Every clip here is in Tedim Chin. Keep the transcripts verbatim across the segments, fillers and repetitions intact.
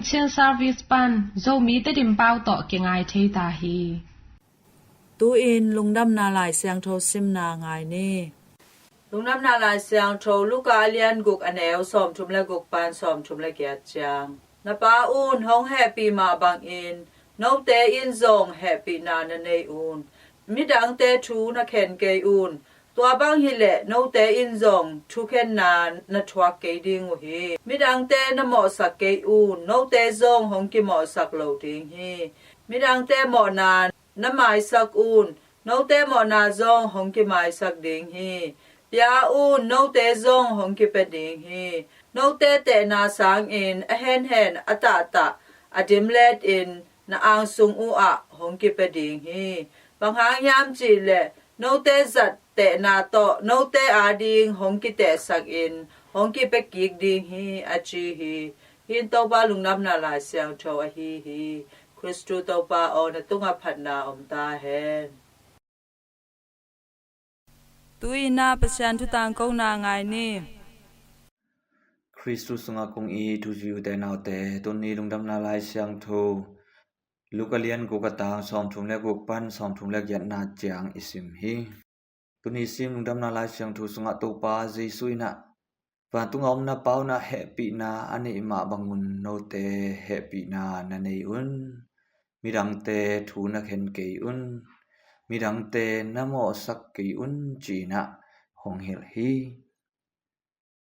Chin Service pan Zomi Tedim pau tawh kingai thei ta hi. Tu-in Lungdamna Lai Siangtho simna ngai ni. Lungdamna Lai Siangtho Luka a lian guk, a neu sawmthum le guk pan sawmthum le giat ciang. Na Pa un hong hehpih mah bangin note in zong hehpihna na nei un. Midangte thu na khen kei un. Tua bang hileh note in zong thukhenna na thuak kei ding uh hi. Midangte na mawhsak kei un. Note zong hong kimawhsak lo ding hi. Midangte mawhna na maisak un. Note mawhna zong hong kimaisak ding hi. Pia un. Note zong hong kipia ding hi. Note tehna sangin a henhen, a tahtah, a dimlet in na angsung uh ah hong kipia ding hi. Bang hang hiam cihleh note zat tehna tawh note ading hong kitehsak in hong kipia kik ding hi, a ci hi. Hih in Topa Lungdamna Lai Siangtho ahi hi. Khristu Topa aw, na tungah phatna om ta hen. Tu-in ah Pasian thu tangkona ngai ni. Khristu sungah kong it u zi u te nau te, tuni Lungdamna Lai Siangtho Luka lian guk, a tang sawmthum le guk pan sawmthum le giatna ciang i sim hi. Tuni sim Lungdamna Lai Siangtho sungah Topa Jesu in ah, vantung a om na Pa un ah hehpihna a neih mah bangun note hehpihna na nei un. Midangte thu na khen kei un. Midangte na mawhsak kei un, ci-in ah hong hilh hi.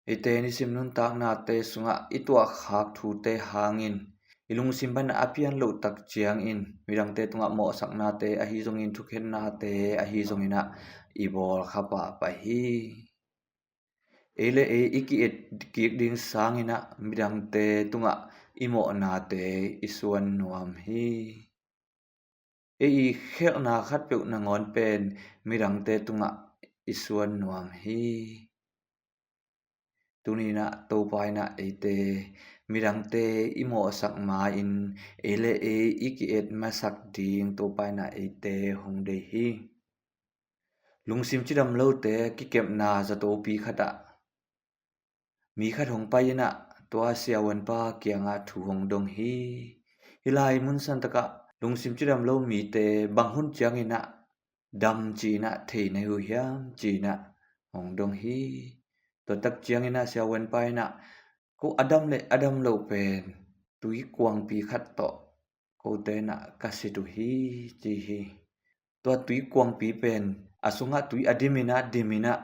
Eite nisim nuntaknate sungah i tuahkhak thute hangin i lungsim pan a pian loh tak ciangin midangte tungah mawhsaknate ahi zongin, thukhennate ahi zongin ah i bawl kha pahpah hi. Ei le ei i ki-et kik ding sangin ah midangte tungah i mawhnate i suan nuam hi. Ei i khelhna khatpeuh nangawn pen midangte tungah i suan nuam hi. Tuni-in ah Topa in ah eite midangte i mawhsak ma-in ei le ei i ki-et masak ding Topa in ah eite hong deih hi. Lungsim cidam lote kikepna zatopi khatah mi khat hong pai-in ah tua siavuanpa kiangah thu hong dong hi. Hih lai mun santakah lungsim cidam lo mite bang hun ciangin ah dam ci-in ah thei na hi uh hiam, ci-in ah hong dong hi. Tua tak ciangin ah siavuanpa in ah, ko a dam le a dam loh pen tui kuangpi khat tawh kote in ah ka sit uh hi, ci hi. Tua tui kuangpi pen a sungah tui a dim in ah, dim in ah,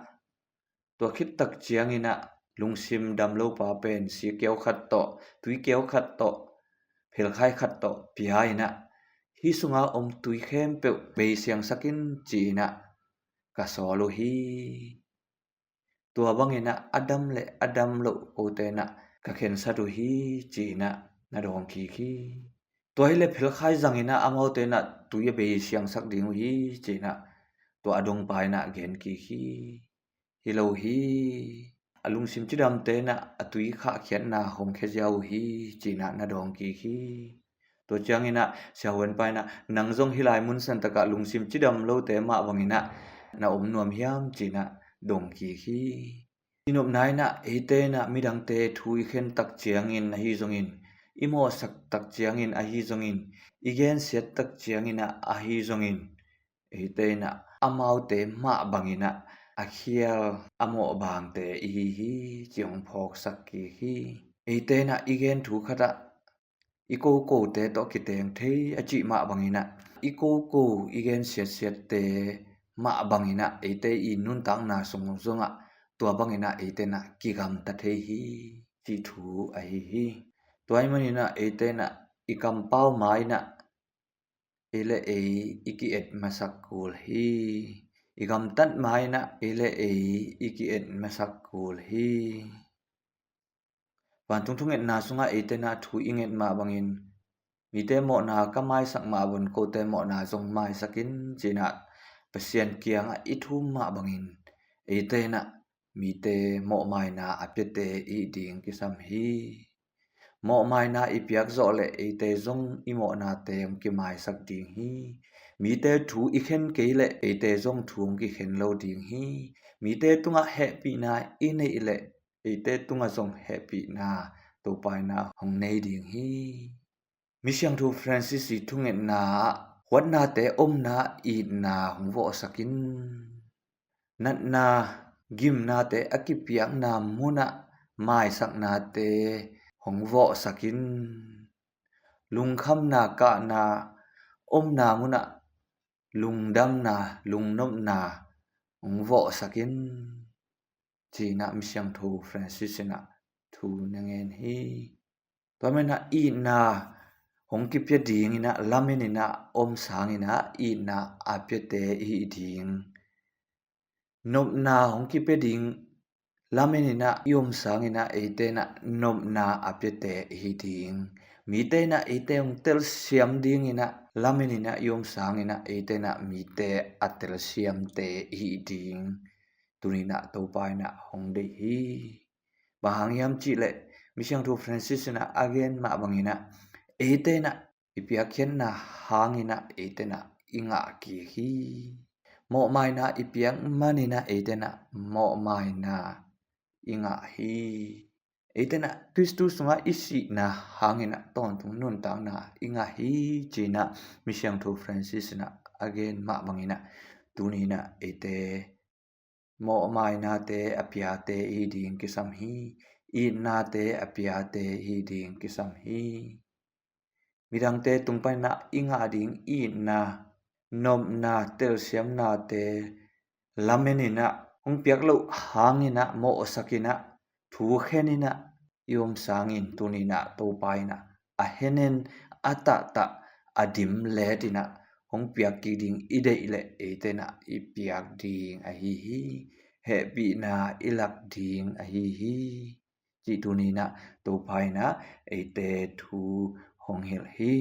tua khit tak ciangin ah lungsim dam lopa pen sikkeu khat tawh, tuikeu khat tawh, phelkhai khat tawh pia in ah, hih sunga om tui khempeuh bei siangsak in, ci-in ah ka sawl uh hi. Tua bangin ah a dam le a dam loh kote in ah ka khensat uh hi, ci-in ah na dawng kik hi. Tua hileh phelkhai zangin ah amaute in ah tui a bei siangsak ding uh hi, ci-in ah tua a dongpa in ah gen kik hi. Hi lo hi. A lungsim cidamte in ah a tui khahkhiatna hong khia ziau uh hi, ci-in ah na dawng kik hi. Tua ciangin ah siavuanpa in ah, nang zong hih lai mun santakah lungsim cidam lote mah bangin ah na om nuam hiam, ci-in ah dong kik hi. I nopna in ah eite in ah midangte thu i khen tak ciangin ahi zongin, i mawhsak tak ciangin ahi zongin, i gensiat tak ciangin ah ahi zongin, eite in ah amaute mah bangin ah a khial a mawhbangte i hi hi, ci hong phawksak kik hi. Eite in ah i gen thu khatah i kokote tawh kiteng thei a cih mah bangin ah, i koko i gen siatsiatte mah bangin ah eite i nuntakna sung zongah tua bangin ah eite in ah kigamta thei hi, cih thu ahi hi. Tua ahih manin ah eite in ah i kampau ma-in ah ei le ei i ki-et masak kul hi. I gamtat ma-in ah ei le ei i ki-et masak kul hi. Vantung thungetna sungah eite in ah thu i nget mah bangin, mite mawhna ka maisak mah bangin kote mawhna zong maisak in, ci-in ah Pasian kiangah i thum mah bangin eite in ah mite mawhmaina a piate i hih ding kisam hi. Mawhmaina i piak zawh leh eite zong i mawhnate hong kimaisak ding hi. Mite thu i khen kei leh eite zong thu hong kikhen lo ding hi. Mite tungah hehpihna i neih leh eite tungah zong hehpihna Topa in ah hong nei ding hi. Misiangtho Francis i thungetna ah huatnate omna itna hong vawhsak in. Natna gimnate a kipiakna munah maisaknate hong vawhsak in. Lungkhamna kahna omna munah lungdamna lungnopna hong vawhsak in. Ci-in ah Misiangtho Francis in ah thu na ngen hi. Tua manin ah itna hong kipia dingin ah lamen in ah om sangin ah itna a piate i hi ding. Nopna hong kipia ding lamen in ah i om sangin ah eite in ah nopna a piate i hi ding. Mite in ah eite hong telsiam dingin ah lamen in ah i om sangin ah eite in ah mite a telsiamte i hi ding. Tuni in ah Topa in ah hong deih hi. Bang hang hiam cih leh Misiangtho Francis in ah a gen mah bangin ah eite in ah i piakkhiatna hangin ah eite in ah i ngah kik hi. Mawhmaina i piak manin ah eite in ah mawhmaina i ngah hi. Eite in ah Khristu sungah i sihna hangin ah tawntung nuntakna i ngah hi, ci-in ah Misiangtho Francis in ah a gen mah bangin ah tuni in ah eite mawhmainate a piate i hi ding kisam hi. Itnate a piate i hi ding kisam hi. Midangte tung panin ah i ngah ding itna, nopna, telsiamnate lamen in ah hong piak loh hangin ah mawhsak in ah thukhen in ah i om sangin tuni in ah Topa in ah a henen a tahtah a dim let in ah hong piak kik ding i deih leh eite in ah i piak ding ahi hi. Hehpihna i lak ding ahi hi, cih tuni in ah Topa in ah eite thu hong hilh hi.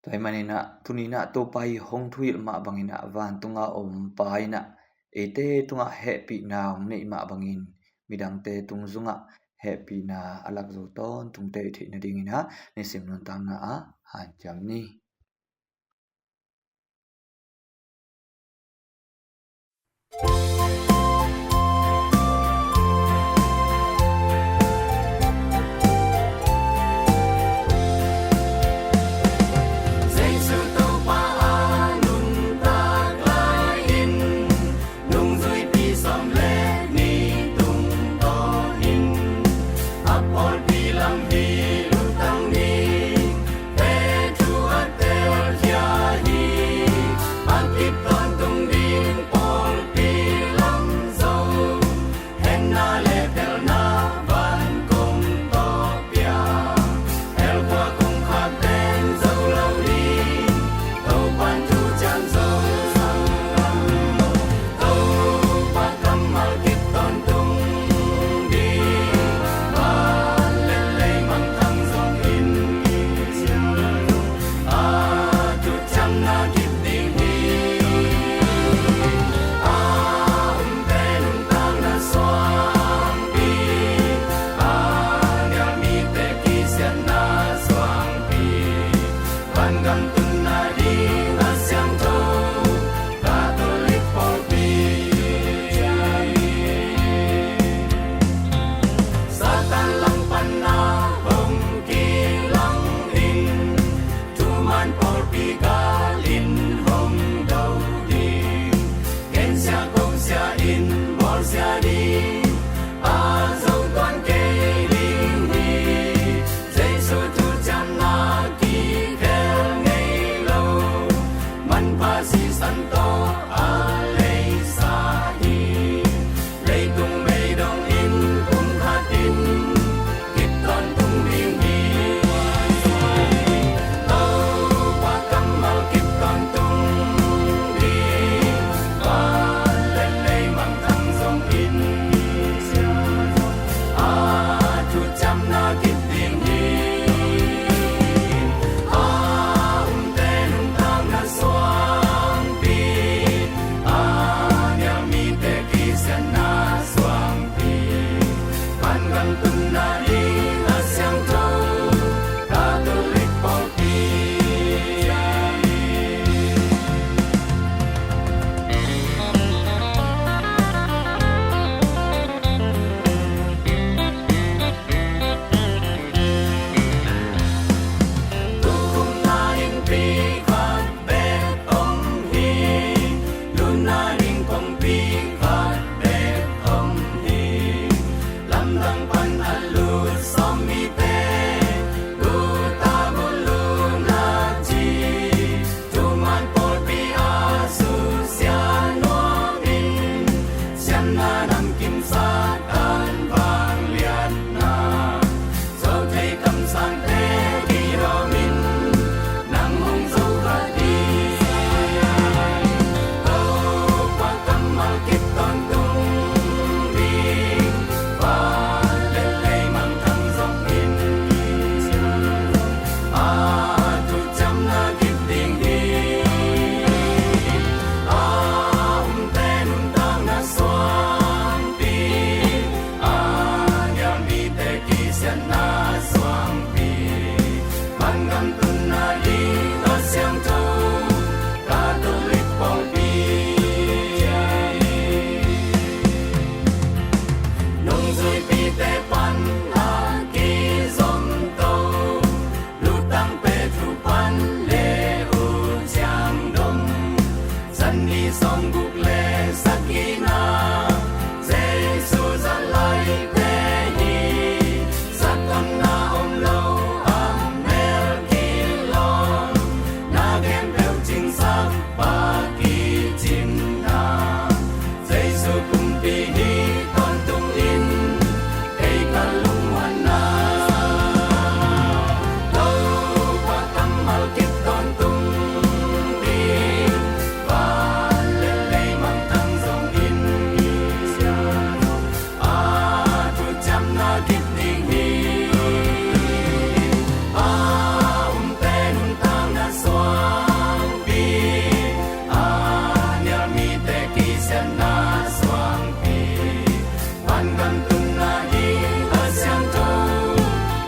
Tua ahih manin ah tuni in ah Topa i hong thuhilh mah bangin ah vantunga om Pa in ah eite tungah hehpihna hong neih mah bangin midangte tung zungah hehpihna a lak zo tawntungte i theih nadingin ah nisim nuntakna ah hanciam ni. Jesu Topa a nuntak lai-in nungzuipi sawm le nih tungtawnin a pawlpi lam hi lutang ni. Te thu a Tawntung ding, van le lei mangthang zongin, a thuciamna kip ding hi. A umte nuntakna suangpi, a nial mite kisiatna suangpi, vantung tunna ding a siangtho Catholic pawlpi. Nungzuipite pan a kizom to, lutang Petru pan le U Ciang Dong, zan nih sawmguk le sagihna Jesu zat laite hi. Zatonna om lo a mel kilawm, na khempeuh cingsak pa kicimna, Jesu pumpi hi tawntungin, kei ka lungmuanna. Topa kammal kip tawntung ding, van le lei mangthang zongin, a thuciamna kip ding hi. A umte nuntakna suangpi, a nial mite kisiatna suangpi, vantung tunna ding a siangtho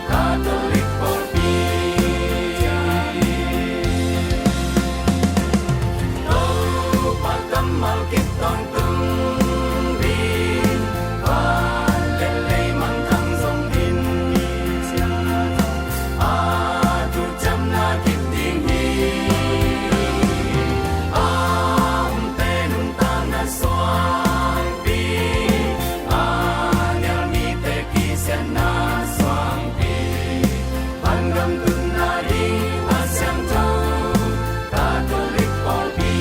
Catholic pawlpi. Topa kammal kip tawntung ding, van le lei mangthang zongin, a thuciamna kip ding hi. A umte nuntakna suangpi, a nial mite kisiatna suangpi, vantung tunna ding a siangtho Catholic pawlpi.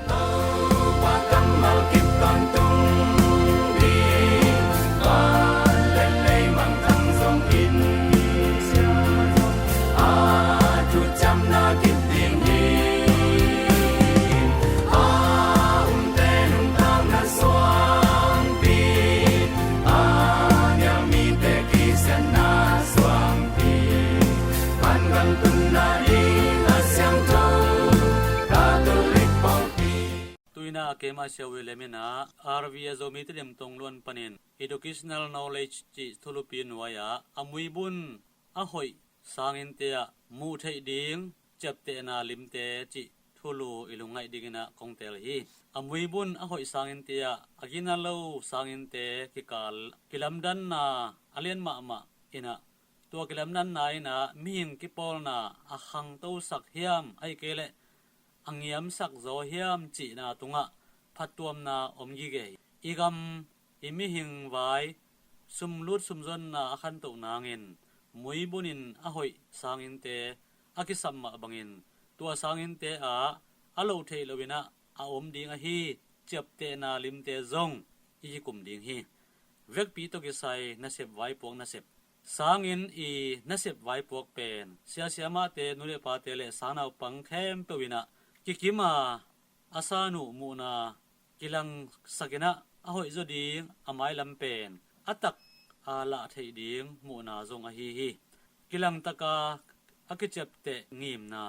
Topa kammal kip tawntung ding, van le lei mangthang zongin, a thuciamna kip ding hi. A umte nuntakna suangpi, a nial mite kisiatna suangpi, vantung tunna ding a siangtho Catholic pawlpi. Tuina a keima Sia William in ah R V a Zomi Tedim tongluan panin Educational Knowledge cih thulupi nuai-ah a muibun a hoih sanginte ah muh theih ding ciaptehna limte cih thulu i lungngaih dingin ah kong teel hi. A muibun a hoih sanginte ah a gina lo sanginte kikal kilamdanna a lian mahmah in ah, tua kilamdanna in ah mihing kipawlna a khangtosak hiam, ahih kei leh a ngiamsak zaw hiam cihna tungah phattuamna om gige hi. I gam, i mihing vai sumlut sumzonna a khantoh nangin muibunin a hoih sanginte a kisam mah bangin tua sanginte ah a loh theih loin ah a om ding ahi ciaptehna limte zong i kikum ding hi. Vekpi tawh kisai nasep vaipuak nasep. Sanginn i nasep vaipuak pen siasia mahte, nu le pate le sangnaupang khempeuh in ah kikim a, a san uh muhna kilangsak in ah a hoihzaw ding a mailam pen a tak a lah theih ding muhna zong ahi hi. Kilangtak a a kiciapteh ngimna,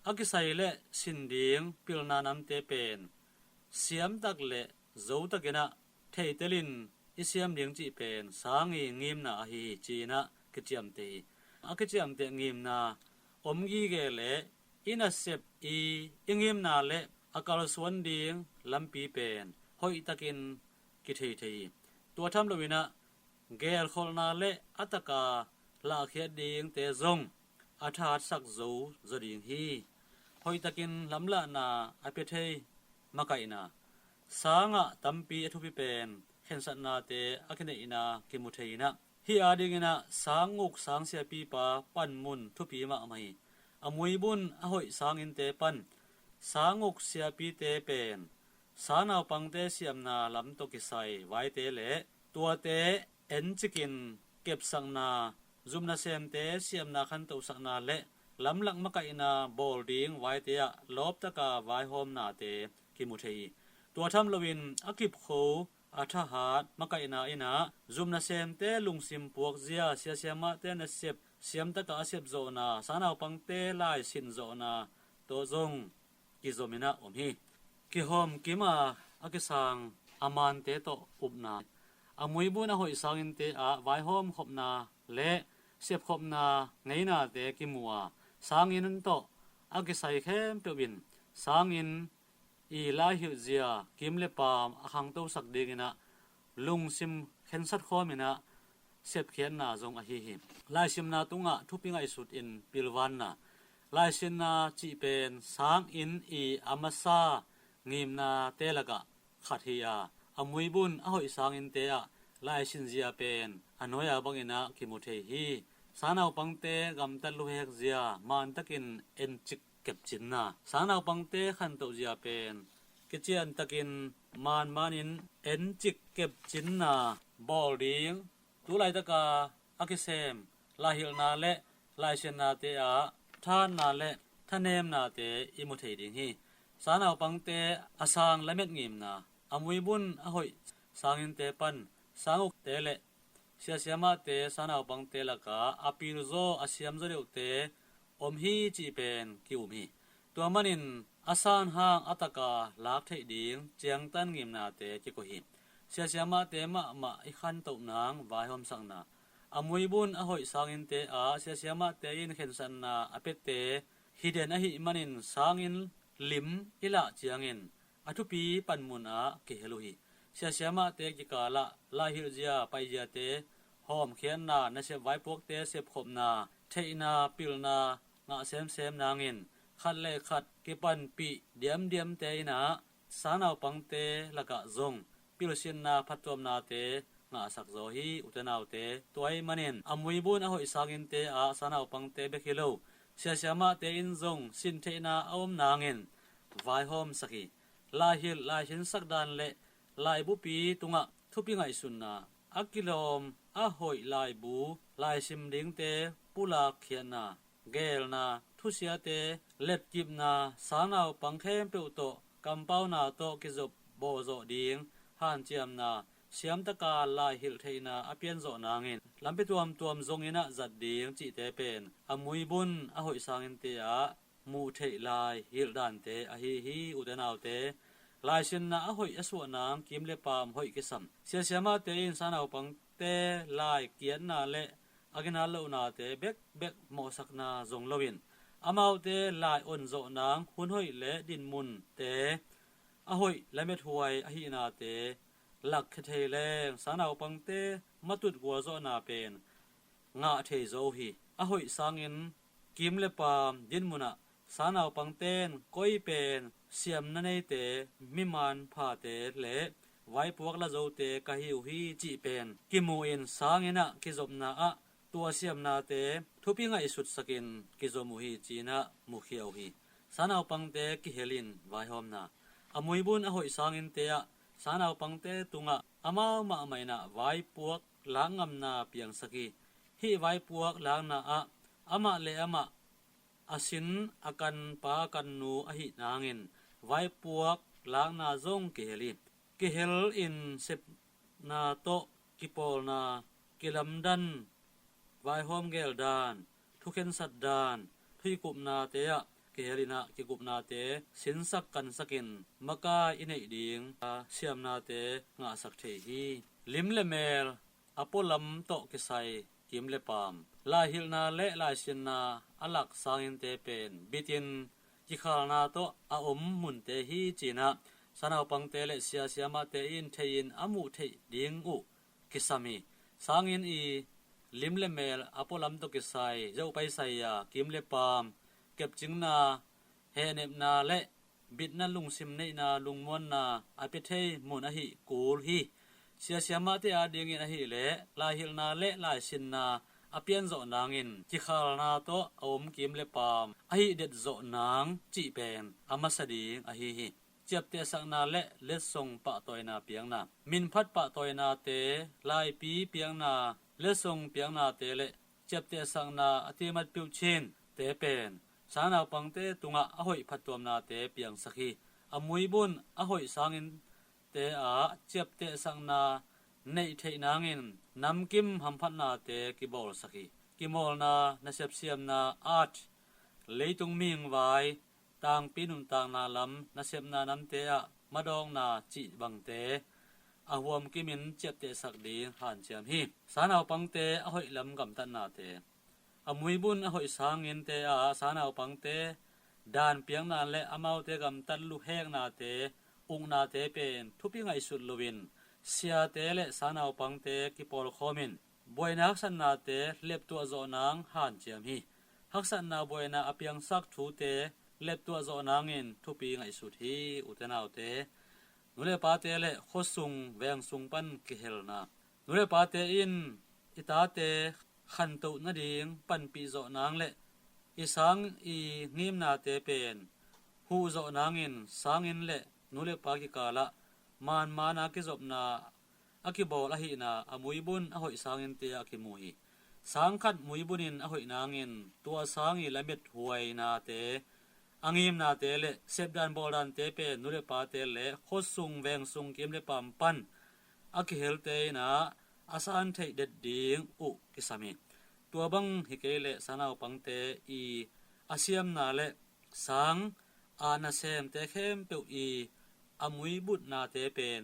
a kisai le sin ding pilna namte pen siamtak le zotakin ah theitelin i siam ding cih pen sang i ngimna ahi hi ci-in ah kiciamteh hi. A kiciamteh ngimna om gige le i nasep i, i ngimna le a kalsuan ding lampi pen hoihtakin kithei thei hi. Tua tham loin ah gelkholhna le a taka lahkhiat dingte zong a thatsak zo zaw ding hi. Hoihtakin lamlahna a pia thei makaihna, sangah tampi a thupi pen khensatnate a kineihna kimu thei in ah, hih adingin ah sang nguk sang siapipa panmun thupi mahmah hi. A muibun a hoih sanginte pan sang nguk siapite pen sangnaupangte siamna lam tawh kisai vaite le tuate encikin kepsakna zumna semte siamna khantohsakna le lamlak makaihna bawl ding vaite ah lawptaka vaihawmnate kimu thei hi. Tua tham loin a kipkho a thahat makaihna in ah zumna semte lungsim puakzia, siasiamahte nasep siamtaka a sepzawhna, sangnaupangte laisin zawhna tawh zong kizom in ah om hi. Kihawm kima a kisang a mante tawh upna, a muibun a hoih sanginte ah vaihawm khopna le sepkhopna ngeinate kimu a, sanginn tawh a kisai khempeuh in sanginn i laihilhzia kim le paam a khangtosak dingin ah lungsim khensat khawmin ah sepkhiatna zong ahi hi. Laisimna tungah thupi ngaihsutin pilvanna, laisinna cih pen sanginn i a masa ngimnate lakah khat hi a, a muibun a hoih sanginte ah laisinzia pen a nuai-a bangin ah kimu thei hi. Sangnaupangte gamtat luhekzia mantakin encik kepcinna, sangnaupangte khantohzia pen kiciantakin manmanin encik kepcinna bawl ding, tu laitaka a kisem laihilhna le laisinnate ah thahatna le thanemnate i mu thei ding hi. Sangnaupangte a sang lamet ngimna, a muibun a hoih sanginte pan sangukte le siasiamahte sangnaupangte lakah a pilzaw a siamzaw deuhte om hi cih pen ki-um hi. Tua manin a sanhang a taka lak theih ding ciangtan ngimnate kikoih hi. Siasiamahte mahmah i khantoh nang vaihawmsakna, a muibun a hoih sanginte ah siasiamahte in khensatna a piate hi den ahih manin sanginn lim i lah ciangin a thupi panmun ah kihel uh hi. Siasiamahte kikalah laihilhzia paiziate hawmkhiatna, nasep vaipuakte sepkhopna, theihna pilna ngah semsem nangin khat le khat kipanpih diamdiamte in ah sangnaupangte lakah zong pilsinna phattuamnate ngahsak zaw hi, ute naute. Tua ahih manin a muibun a hoih sanginte ah sangnaupangte bek hi lo, siasiamahte in zong sintheihna a om nangin vaihawmsak hi. Laihilh, laisinsak dan le laibupi tungah thupi ngaihsunna, a kilawm a hoih laibu laisim dingte pulakkhiatna, geelna, thusiate letkipna, sangnaupang khempeuh tawh kampauna tawh kizop bawlzawh ding hanciamna, siamtaka laihilh theihna a pianzawh nangin lampi tuamtuam zongin ah zat ding cihte pen a muibun a hoih sanginte ah muh theih laihilh dante ahi hi, ute naute. Laisinna a hoih a suah nang kim le paam hoih kisam. Siasiamahte in sangnaupangte laikiatna le a ginat lohnate bekbek mawhsakna zong loin amaute lai-on zawh nang hun hoih le dinmunte a hoih lamethuai ahihnate lakkhia thei leng sangnaupangte matut gualzawhna pen ngah thei zo uh hi. A hoih sangin kim le paam dinmunah sangnaupangten koi pen siamna neite, miman phate le vaipuak lazote ka hi uh hi cih pen kimu in sanginn ah kizopna ah tua siamnate thupi ngaihsutsakin kizom uh hi ci-in ah mukhia uh hi. Sangnaupangte kihel in vaihawmna, a muibun a hoih sanginte ah sangnaupangte tungah amau mahmah in ah vaipuak lakngamna piangsak hi. Hih vaipuak lakna ah amah le amah a sin a kanpa a kannu ahih nangin vaipuak lakna zong kihel hi. Kihel in sepna tawh kipawlna, kilamdan, vaihawm geldan, thukhensat dan, thuikupnate ah kihel in ah kikupnate sinsak kansakin makai i neih ding a siamnate ngahsak thei hi. Lim le meel a pualam tawh kisai kim le paam, laihilhna le laisinna a lak sanginte pen bitin kikhalna tawh a om munte hi ci-in ah sangnaupangte le siasiamahte in thei in a muh theih ding uh kisam hi. Sanginn i lim le meel a pualam tawh kisai zoh paisai a kim le paam kepcingna, hehnepna le bitna, lungsim neihna, lungmuanna a pia thei mun ahih kul hi. Siasiamahte adingin ahih leh laihilhna le laisinna a pianzawh nangin kikhalna tawh a om kim le paam ahih detzawh nang cih pen a masa ding ahi hi. Ciaptehsakna le letsong pahtawina piakna, minphat pahtawinate, laipi piakna, letsong piaknate le ciaptehsakna a timat peuh cin te pen sangnaupangte tungah a hoih phattuamnate piangsak hi. A muibun a hoih sangin te ah ciaptehsakna neih theih nangin namkim hamphatnate kibawlsak hi. Kimawlna, nasepsiamna, art, leitung mihing vai, tangpi nuntakna lam, nasepna namte ah madawkna cih bangte a huamkimin ciaptehsak ding hanciam hi. Sangnaupangte a hoih lam gamtatnate. A muibun a hoih sangin te ah sangnaupangte danpiakna le amaute gamtat luheknate, uknate pen thupi ngaihsut loin siate le sangnaupangte kipawlkhawmin buaina haksatnate leptuah zawh nang hanciam hi. Haksatna buaina a piangsak thute leptuah zawh nangin thupi ngaihsut hi. Ute naute, nu le pate le khuasung vengsung pan kihelna. Nu le pate in i tate khantoh nading panpih zawh nang le i sang i ngimnate pen huh zawh nangin sanginn le nu le pa kikalah manmana kizopna a kibawl ahihna a muibun a hoih sangin te a kimu hi. Sangkhat muibunin a hoih nangin tua sang i lamet huainate, a ngimnate le sepdan bawldante pen nu le pate le khuasung vengsung kim le pam pan a kihelte inah a san theih det ding uh kisam hi. Tua bang hi kei leh sangnaupangte i a siamna le sang a nasemte khempeuh i a muibutnate pen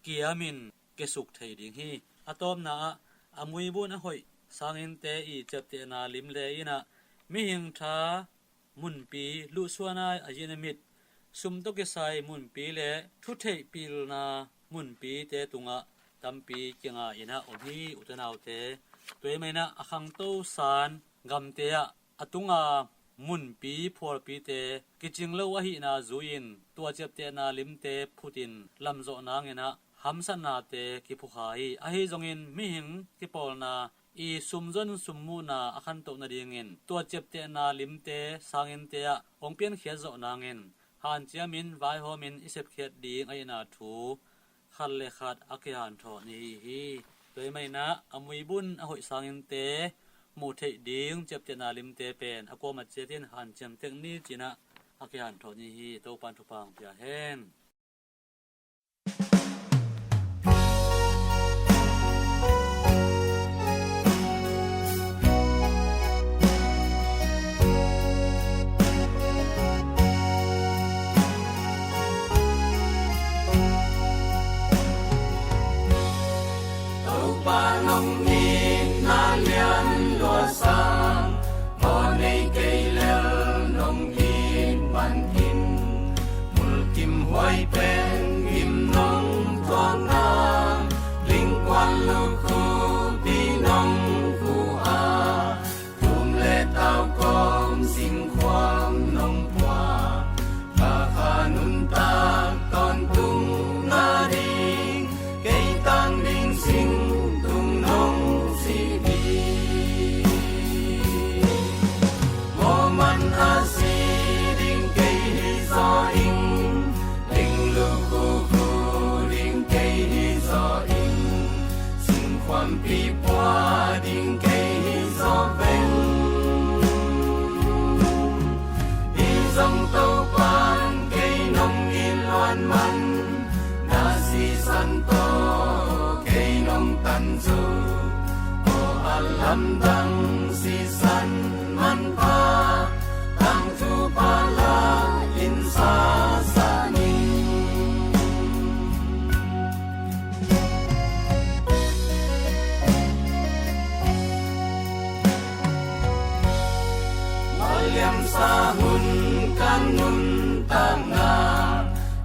kiamin kesuk thei ding hi. A tawpna ah a muibun a hoih sangin te i ciaptehna lim le inah mihing tha munpi luhsuan ai a yin a mit, sum tawh kisai munpi le thutheih pilna munpite tungah tampi kinga inah om hi. Ute naute, tua ahih manin ah a khangto san gamte ah a tunga munpi phualpite kicing lo ahihna zui-in tua ciaptehna limte phutin lamzawh nangin ah hamsatnate kiphukha hi. Ahi zongin mihing kipawlna i sumzon summuhna a khantoh nadingin tua ciaptehna limte sanginte ah hong piankhiat zawh nangin hanciamin vaihawmin i sepkhiat ding ahihna thu khat le khat a kihanthawn i hi hi. Tua ahih manin ah a muibun a hoih sanginte muh theih ding ciaptehna limte pen a kuamah ciatin hanciam tek ni ci-in ah a kihanthawn i hi. Topa'n thupha hong pia hen. Topa nong itna lianluat sang, aw nei kei lel nong it manin, mulkimhuai pen gim nong tuakna, lingkuan lukhupi nong khu a, tum le tau kawm singkhuam nong pua, ka kha nuntak tawntung nading, kei tang ding sing tung nong si hi. Mawhman a si ding kei hi zaw ing, ling lukhu khu ding kei hi zaw ing, singkhuampi pua ding kei hi zaw veng. Hi zong Topa'n kei nong it luat man, na sisan tawh kei nong tan zo. Aw a lamdang sisan manpha, tangthu pha la in sasa ning. Mawhliamsa hun ka nuntakna,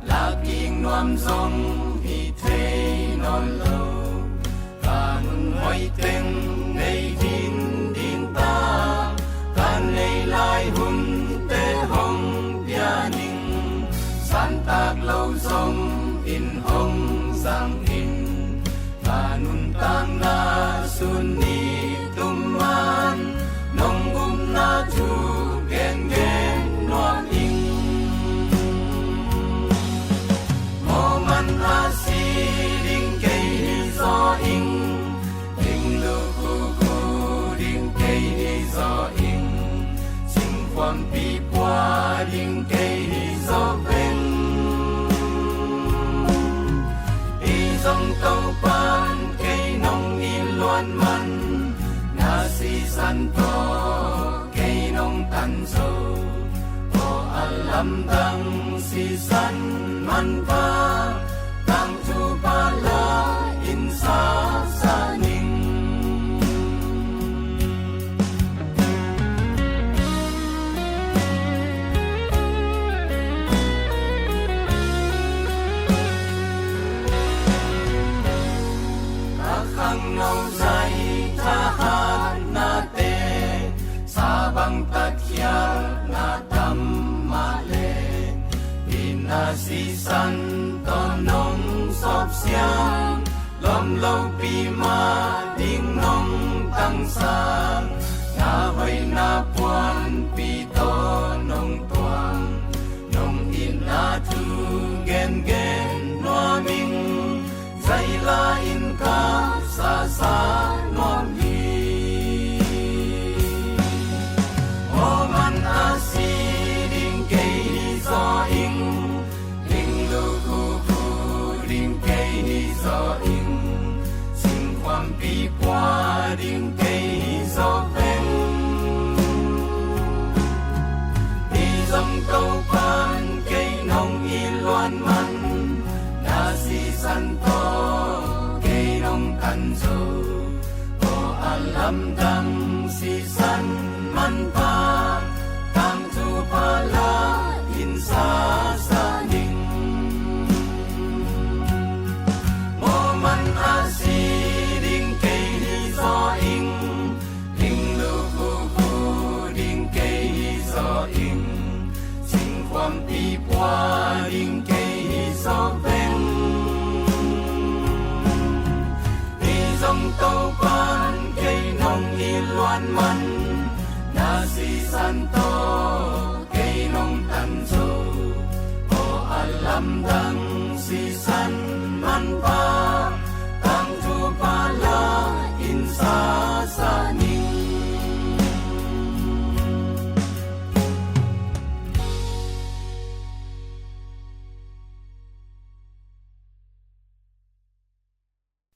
lakkik nuam zong hi thei nawn lo. Ka nun hoih teng nei ding ding ta, ka nei lai hunte hong pia ning. Santak lo zong in hong zang in, ka nuntakna sun ni tum man, nong upna thu gengen nuam ing. Mawhman a si ding kei hi zaw ing, ling lukhu khu ding kei Khuampi pua ding kei hi zaw veng. Hi zong Topa'n kei nong it luat man, na sisan tawh kei nong tan zo. Aw a lamdang sisan manpha, tangthu pha la in sa sa ning. Ka khangno zai thahatnate, sa bang tatkhialhna tam mah leh, itna sisan tawh nong sawp siang, lawm lopi mah ding nong tangsak, na hoihna puanpi tawh nong tuang, nong itna thu gengen nuam ing, zaila in ka sa sa nuam hi. Aw man a si ding kei hi zaw ing, ling lu khu khu ding kei hi zaw ing, sing khuampi pua ding kei hi zaw veng. Hi zong Topa'n kei nong it luat man, na sisan tawh kei nong tan zo. Aw a lamdang sisan manpha, tangthu pha la in sa sa ning. Aw man a si ding kei hi zaw ing, ling lu khu khu ding kei hi zaw ing, sing khuampi pua ding kei hi zaw veng. Hi zong Topa'n kei nong it luat man, na sisan tawh kei nong tan zo. Aw a lamdang sisan manpha, tangthu pha la in sa sa ning.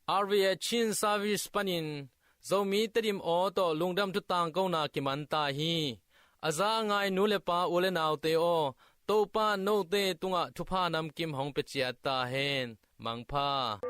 R V A Chin Service panin Zomi Tedim aw tawh lungdam thu tangkona kiman ta hi. A za a ngai nu le pa, u le naute aw, Topa note tungah thupha namkim hong pia ciat ta hen. Mangpha.